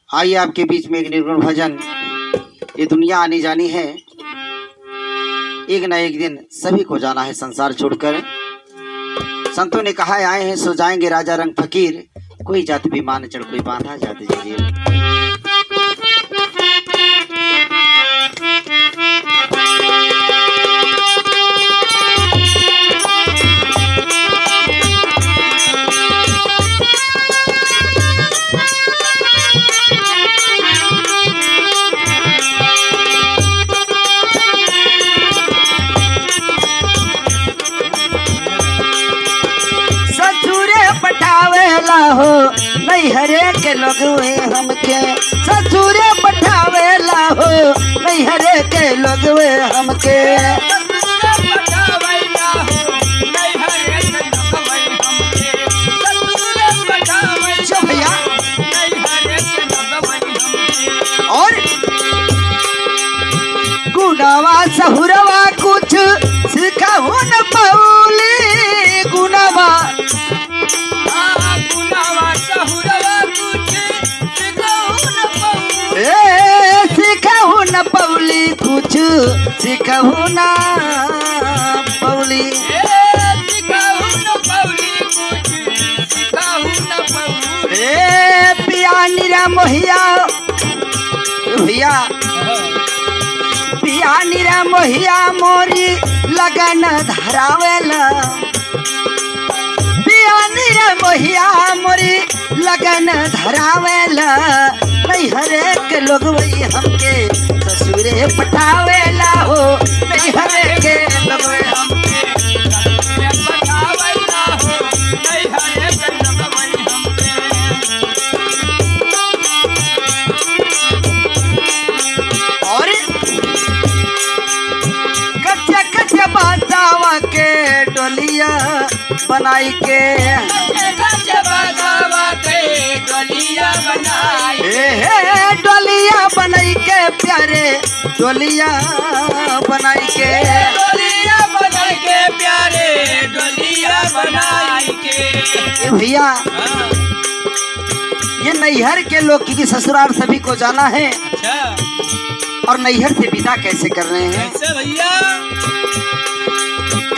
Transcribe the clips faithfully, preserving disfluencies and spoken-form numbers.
आइए आपके बीच में एक निर्गुण भजन। ये दुनिया आनी जानी है, एक ना एक दिन सभी को जाना है संसार छोड़कर। संतों ने कहा है, आए हैं सो जाएंगे राजा रंग फकीर, कोई जात भी मान चढ़ कोई बांधा जात जंजीर। ससुरे पठावेला हो नैहरे के लोगवे हमके, ससुरे पठावेला हो नैहरे के लोगवे हमके। ससुरे पठावेला हो नैहरे के लोगवे हमके, ससुरे पठावेला जो भैया। हो नैहरे के लोगवे हमके। और गुनावा सहुरवा कुछ सिखहु न पौली, गुनावा। आ, गुनावा सहुरवा कुछ सिखहु न पौली। ए, सिखहु न पौली, कुछ सिखहु न पौली। ए, सिखहु न पौली, कुछ सिखहु न पौली। ए, पिया निरा मोहिया, भैया, पिया निरा मोहिया मोरी लगन धरावेला, पिया निरा मोहिया मोरी लगन धरावेला। नैहरे के लोगवई हमके ससुरे पठावेला हो, नैहरे के लोगवई हमके ससुरे पठावेला हो, नैहरे के लोगवई हमके। और कच्चे कच्चे बांसावा के डोलिया बनाई के, कच्चे कच्चे बांसावा के डोलिया बनाई के। हे, हे, डोलिया बनाई के प्यारे, डोलिया बनाई के। डोलिया बनाई के प्यारे, डोलिया बनाई के। ए भैया, हाँ। ये नैहर के लोग, क्योंकि ससुराल सभी को जाना है। अच्छा। और नैहर से विदा कैसे कर रहे हैं? कैसे भैया?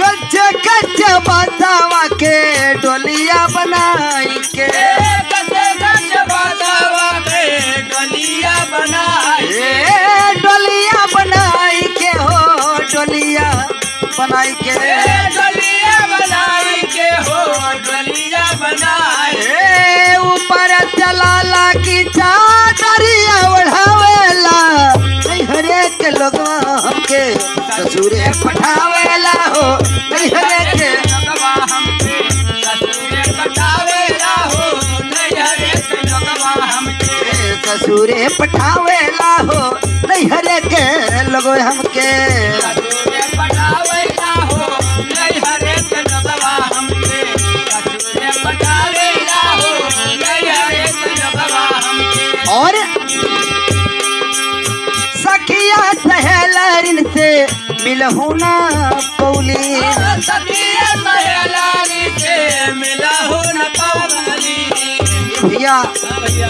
कच्चे कच्चे बांसावा के डोलिया बनाई के। ए, कच्चे कच्चे बांसावा के डोलिया बनाई के। ए, डोलिया बनाई के हो, डोलिया बनाई के। ए, डोलिया बनाई के हो, डोलिया बनाई। ए, ऊपर चलाला की चादरिया ओढ़ावेला, नैहरे के लोगवा हमके ससुरे पठावेला हो, नैहरे के लोगवा हमके ससुरे पठावेला हो, नैहरे के लोगवा हमके। ए, ससुरे पठावेला हो, नैहरे के लोगवा हमके। ससुरे पठावेला हो, नैहरे के लोगवा हमके। ससुरे पठावेला हो, नैहरे के लोगवा हमके। और सखिया सहेलरिन से मिलहु ना पौली। सखिया सहेलरिन से मिलहु ना पौली। भैया, हाँ भैया।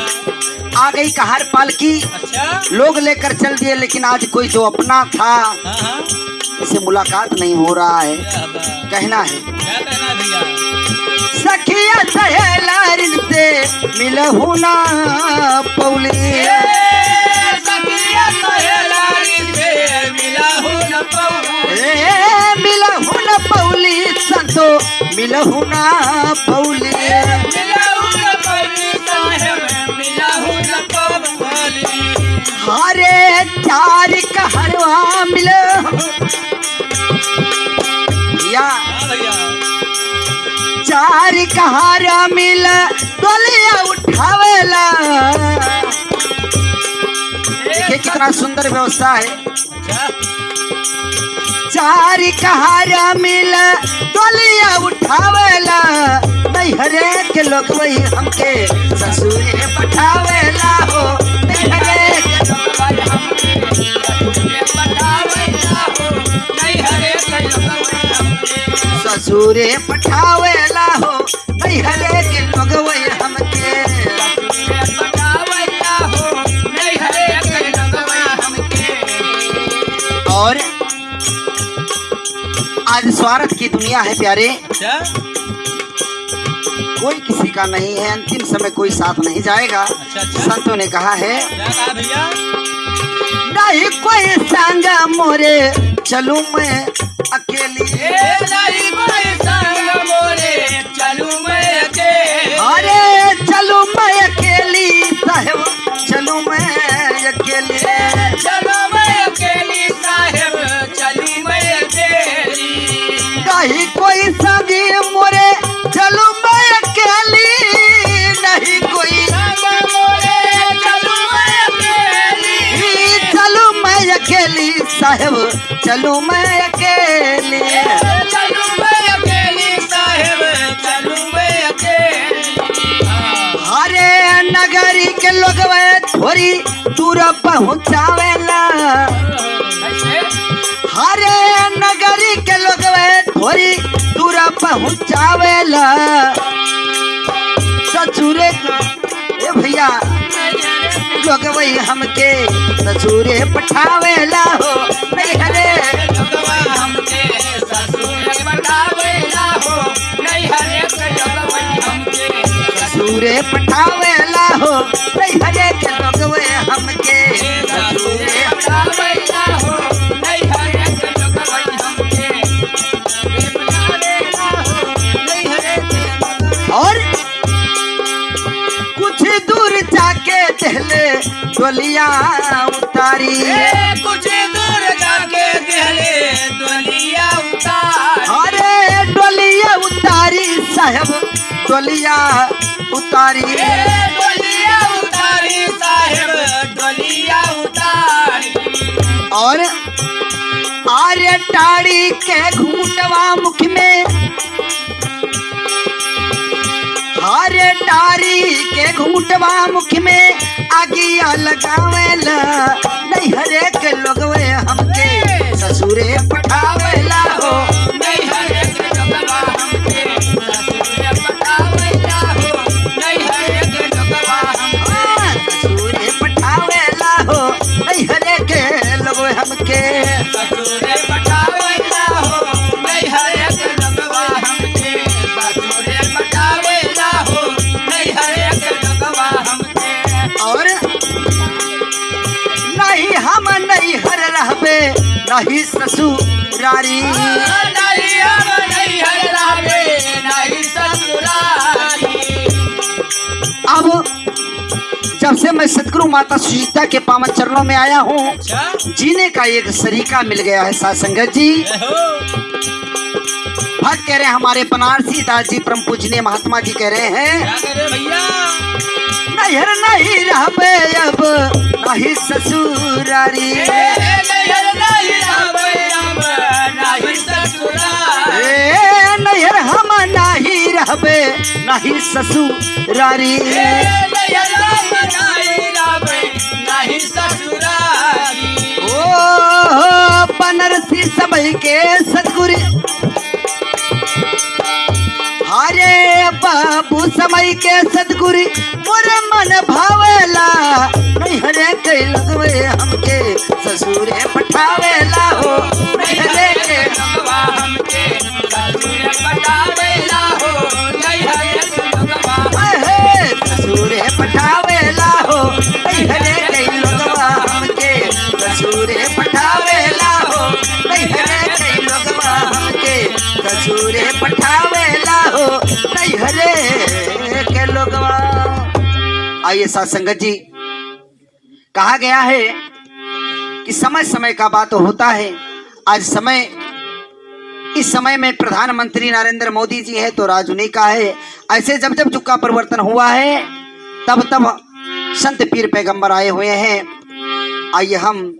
आ गई कहार पालकी। अच्छा। लोग लेकर चल दिए, लेकिन आज कोई जो अपना था, हाँ, हाँ। उससे मुलाकात नहीं हो रहा है। क्या बात। कहना है। क्या कहना है भैया? सखिया सहेलरिन से मिलहु ना पौली। ए, सखिया सहेलरिन से मिलहु ना पौली। ए, मिलहु ना पौली संतो, मिलहु ना पौली। ए, मिलहु ना पौली साहेब, मिलहु ना पौली। अरे चार कहरवा मिल, या हाँ भैया। चार कहरवा मिल डोलिया उठावेला। देखिए कितना सुंदर व्यवस्था है। अच्छा। चार कहरवा मिल डोलिया उठावेला, नैहरे के लोगवई हमके ससुरे पठावेला हो, नैहरे के लोगवई हमके ससुरे पठावेला हो, नैहरे के लोगवई हमके ससुरे पठावेला हो, नैहरे के लोगवई हमके ससुरे पठावेला हो, स्वार्थ की दुनिया है प्यारे। अच्छा। कोई किसी का नहीं है, अंतिम समय कोई साथ नहीं जाएगा। अच्छा, अच्छा। संतों ने कहा है, क्या कहा भैया? "नहीं कोई संग मोरे, चलूं मैं अकेली।" ए, नहीं कोई संग मोरे, चलूं मैं अकेली। अरे, चलूं मैं अकेली, साहेब, चलूं मैं अकेली। ए, चलूं मैं अकेली, साहेब, चलूं मैं अकेली। नहीं कोई संगी मोरे, चलूं मैं अकेली। नहीं कोई संग मोरे, चलूं मैं अकेली। चलूं मैं अकेली, साहेब, चलूं मैं अकेली। चलूं मैं अकेली, साहेब, चलूं मैं अकेली। हरे नगरी के लोगवे थोरी दूर पहुँचावेला। हरे नगरी के लोगवे थोरी दूर पहुँचावेला। ससुरे, ए भैया, लोगवई हमके ससुरे पठावेला हो, नैहरे। लोगवा हमके ससुरे पठावेला हो, नैहरे के लोगवई हमके ससुरे पठावेला हो, नैहरे के लोगवे हमके ससुरे पठावेला हो, नैहरे के लोगवई हमके। और कुछ दूर जाके देहले डोलिया उतारी। ए, कुछ दूर जाके देहले डोलिया उतारी। अरे डोलिया उतारी साहेब, डोलिया उतारी। ए, डोलिया उतारी साहेब, डोलिया उतारी। और आरे टाड़ी के घूंटवा मुख में, आरे टाड़ी के घूंटवा मुख में आगिया लगावेला। नैहरे के लोगवे हमके ससुरे पठावेला हो। नैहरे के लोगवा हमके ससुरे पठावेला हो। नैहरे के लोगवा हमके ससुरे पठावेला हो। नैहरे के लोगवे हमके ससुरे पठावेला हो, नैहरे के लोगवा हमके ससुरे पठावेला हो, नैहरे के लोगवा हमके। और नहीं हम नैहर रहबे, नहीं ससुरारी। नहीं हम नैहर रहबे, नहीं ससुरारी। अब जब से मैं सदगुरु माता सुजीता के पावन चरणों में आया हूँ, अच्छा। जीने का एक सरीका मिल गया है साथ संगत जी। जय हो। भक्त कह रहे हैं, हमारे बनारसी दास जी परम पूजनीय महात्मा जी कह रहे हैं, क्या कह रहे हैं भैया? नैहर नहीं रहबे अब, नहीं ससुरारी। ए, नैहर नहीं रहबे अब, नहीं ससुरारी। ए, नैहर हम नहीं रहबे, नहीं ससुरारी। ए, नैहर हम नहीं रहबे, नहीं ससुरारी। ओ, बनारसी समय के सतगुरु, अरे बाबू समय के सतगुरु, मोर मन भावेला, नैहरे के लोगवे हमके ससुरे पठावेला हो, नैहरे के लोगवा हमके ससुरे पठावेला हो, नैहरे के लोगवा हमके ससुरे पठावेला हो, नैहरे के लोगवा हमके ससुरे पठावेला हो, नैहरे के लोगवा हमके ससुरे पठावेला हो, नैहरे के लोगवा। आइए साथ संगत जी, कहा गया है कि समय समय का बात होता है। आज समय, इस समय में प्रधानमंत्री नरेंद्र मोदी जी है तो राज उन्हीं का है। ऐसे जब जब युग का परिवर्तन हुआ है, तब तब संत पीर पैगंबर आए हुए हैं। आइए हम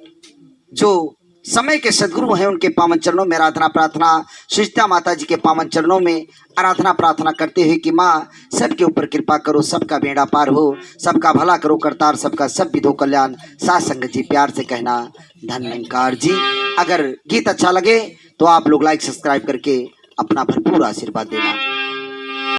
जो समय के सदगुरु हैं उनके पावन चरणों में आराधना प्रार्थना, सुजीता माता जी के पावन चरणों में आराधना प्रार्थना करते हुए कि माँ सबके ऊपर कृपा करो, सबका बेड़ा पार हो, सबका भला करो करतार, सबका सब विधो कल्याण। साथ संगत जी प्यार से कहना धन्यकार जी। अगर गीत अच्छा लगे तो आप लोग like subscribe करके अपना भरपूर आशीर्वाद देना।